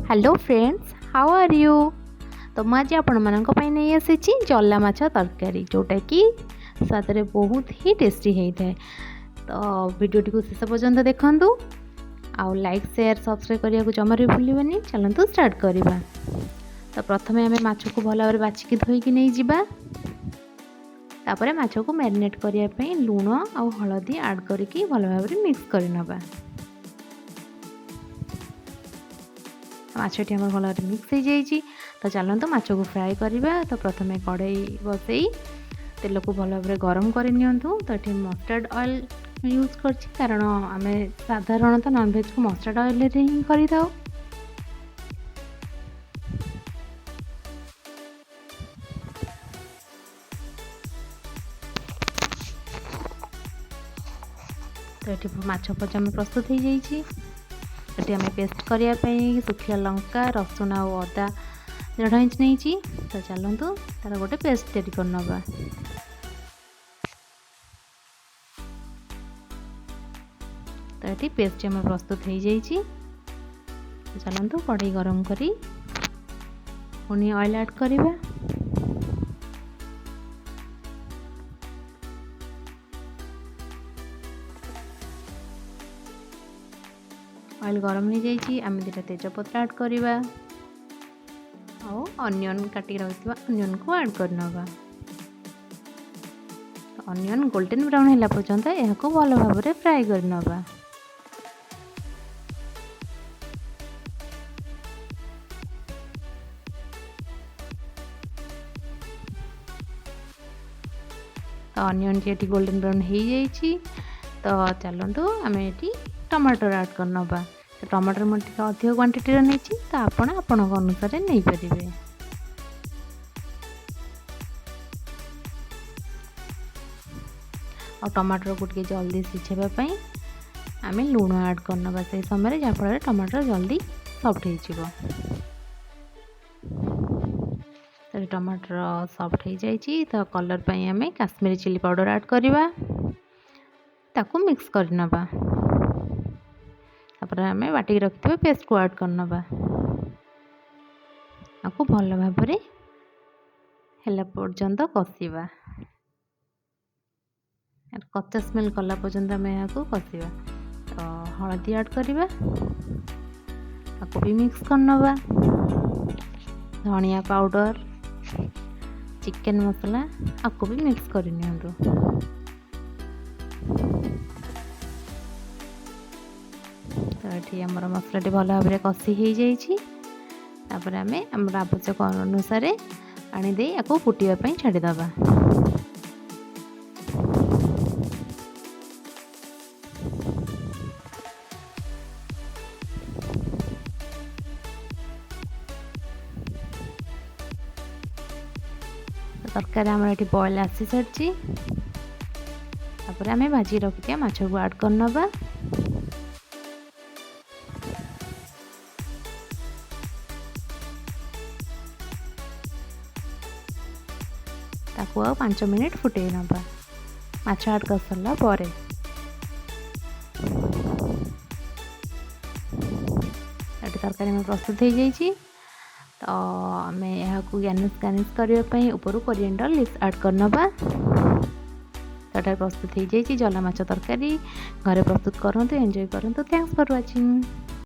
Hello friends, how are you? ତ ମୁଁ ଆଜି ଆପଣମାନଙ୍କ ପାଇଁ ନେଇ ଆସିଛି ଜଲା ମାଛ ତରକାରୀ, ଯେଉଁଟାକି ସ୍ୱାଦରେ ବହୁତ ହିଁ ଟେଷ୍ଟି ହେଇଥାଏ। ତ ଭିଡ଼ିଓଟିକୁ ଶେଷ ପର୍ଯ୍ୟନ୍ତ ଦେଖନ୍ତୁ ଆଉ ଲାଇକ୍, ସେୟାର, ସବସ୍କ୍ରାଇବ୍ କରିବାକୁ ଜମାରୁ ବି ଭୁଲିବେନି। ଚାଲନ୍ତୁ ଷ୍ଟାର୍ଟ କରିବା। ତ ପ୍ରଥମେ ଆମେ ମାଛକୁ ଭଲ ଭାବରେ ବାଛିକି ଧୋଇକି ନେଇଯିବା। ତାପରେ ମାଛକୁ ମ୍ୟାରିନେଟ୍ କରିବା ପାଇଁ ଲୁଣ ଆଉ ହଳଦୀ ଆଡ଼୍ କରିକି ଭଲ ଭାବରେ ମିକ୍ସ କରିନେବା। ମାଛଟି ଆମର ଭଲ ଭାବରେ ମିକ୍ସ ହେଇଯାଇଛି। ତ ଚାଲନ୍ତୁ ମାଛକୁ ଫ୍ରାଏ କରିବା। ତ ପ୍ରଥମେ କଢ଼େଇ ବସେଇ ତେଲକୁ ଭଲ ଭାବରେ ଗରମ କରିନିଅନ୍ତୁ। ତ ଏଠି ମଷ୍ଟାର୍ଡ଼ ଅଏଲ୍ ୟୁଜ୍ କରିଛି, କାରଣ ଆମେ ସାଧାରଣତଃ ନନଭେଜ୍କୁ ମଷ୍ଟାର୍ଡ଼ ଅଏଲ୍ରେ ହିଁ କରିଥାଉ। ତ ଏଠି ମାଛ ଭଜା ଆମେ ପ୍ରସ୍ତୁତ ହେଇଯାଇଛି। ଏଠି ଆମେ ପେଷ୍ଟ କରିବା ପାଇଁ ଶୁଖିଲା ଲଙ୍କା, ରସୁଣ ଆଉ ଅଦା 1.5 ଇଞ୍ଚ ନେଇଛି। ତ ଚାଲନ୍ତୁ ତାର ଗୋଟେ ପେଷ୍ଟ ତିଆରି କରିନେବା। ତ ଏଠି ପେଷ୍ଟଟି ଆମର ପ୍ରସ୍ତୁତ ହେଇଯାଇଛି। ଚାଲନ୍ତୁ କଢ଼େଇ ଗରମ କରି ପୁଣି ଅଏଲ୍ ଆଡ଼୍ କରିବା। ଅଏଲ୍ ଗରମ ହେଇଯାଇଛି। ଆମେ 2ଟା ତେଜପତ୍ର ଆଡ଼୍ କରିବା ଆଉ ଅନିଅନ୍ କାଟିକି ରଖିଥିବା ଅନିଅନ୍କୁ ଆଡ଼୍ କରିନେବା। ଅନିଅନ୍ ଗୋଲ୍ଡେନ୍ ବ୍ରାଉନ୍ ହେଲା ପର୍ଯ୍ୟନ୍ତ ଏହାକୁ ଭଲ ଭାବରେ ଫ୍ରାଏ କରିନେବା। ତ ଅନିଅନ୍ଟି ଏଠି ଗୋଲ୍ଡେନ୍ ବ୍ରାଉନ୍ ହେଇଯାଇଛି। ତ ଚାଲନ୍ତୁ ଆମେ ଏଠି ଟମାଟୋ ଆଡ଼୍ କରିନେବା। ତ ଟମାଟୋ ମୁଁ ଟିକେ ଅଧିକ କ୍ୱାଣ୍ଟିଟିର ନେଇଛି, ତ ଆପଣ ଆପଣଙ୍କ ଅନୁସାରେ ନେଇପାରିବେ। ଆଉ ଟମାଟରକୁ ଟିକେ ଜଲ୍ଦି ସିଝେଇବା ପାଇଁ ଆମେ ଲୁଣ ଆଡ଼୍ କରିନେବା ସେଇ ସମୟରେ, ଯାହାଫଳରେ ଟମାଟର ଜଲ୍ଦି ସଫ୍ଟ ହେଇଯିବ। ତ ଟମାଟର ସଫ୍ଟ ହେଇଯାଇଛି। ତ କଲର୍ ପାଇଁ ଆମେ କାଶ୍ମୀରୀ ଚିଲି ପାଉଡ଼ର ଆଡ଼୍ କରିବା, ତାକୁ ମିକ୍ସ କରିନେବା। ତାପରେ ଆମେ ବାଟିକି ରଖିଥିବା ପେଷ୍ଟକୁ ଆଡ଼୍ କରିନେବା। ତାକୁ ଭଲ ଭାବରେ ହେଲା ପର୍ଯ୍ୟନ୍ତ କଷିବା। କଞ୍ଚା ସ୍ମେଲ୍ ଗଲା ପର୍ଯ୍ୟନ୍ତ ଆମେ ଏହାକୁ କଷିବା। ତ ହଳଦୀ ଆଡ଼୍ କରିବା, ତାକୁ ବି ମିକ୍ସ କରିନେବା। ଧନିଆ ପାଉଡ଼ର, ଚିକେନ୍ ମସଲା, ଆକୁ ବି ମିକ୍ସ କରିନିଅନ୍ତୁ। ତ ଏଠି ଆମର ମସଲାଟି ଭଲ ଭାବରେ କଷି ହେଇଯାଇଛି। ତାପରେ ଆମେ ଆମର ଆବଶ୍ୟକ ଅନୁସାରେ ପାଣି ଦେଇ ଆକୁ ଫୁଟିବା ପାଇଁ ଛାଡ଼ିଦେବା। ତରକାରୀ ଆମର ଏଠି ବଏଲ୍ ଆସିସାରିଛି। ତାପରେ ଆମେ ଭାଜି ରଖିଥିବା ମାଛକୁ ଆଡ଼୍ କରିନେବା। ତାକୁ ଆଉ 5 ମିନିଟ୍ ଫୁଟେଇ ନେବା ମାଛ ଆଡ଼୍ କରିସାରିଲା ପରେ। ଏଠି ତରକାରୀ ଆମର ପ୍ରସ୍ତୁତ ହେଇଯାଇଛି। ତ ଆମେ ଏହାକୁ ଗାର୍ନିସ୍ କରିବା ପାଇଁ ଉପରୁ କୋରିଆଣ୍ଡର ଲିଭ୍ସ ଆଡ଼୍ କରିନେବା। ତ ଏଠାରେ ପ୍ରସ୍ତୁତ ହେଇଯାଇଛି ଜଲା ମାଛ ତରକାରୀ। ଘରେ ପ୍ରସ୍ତୁତ କରନ୍ତୁ, ଏନ୍ଜୟ କରନ୍ତୁ। Thanks for watching.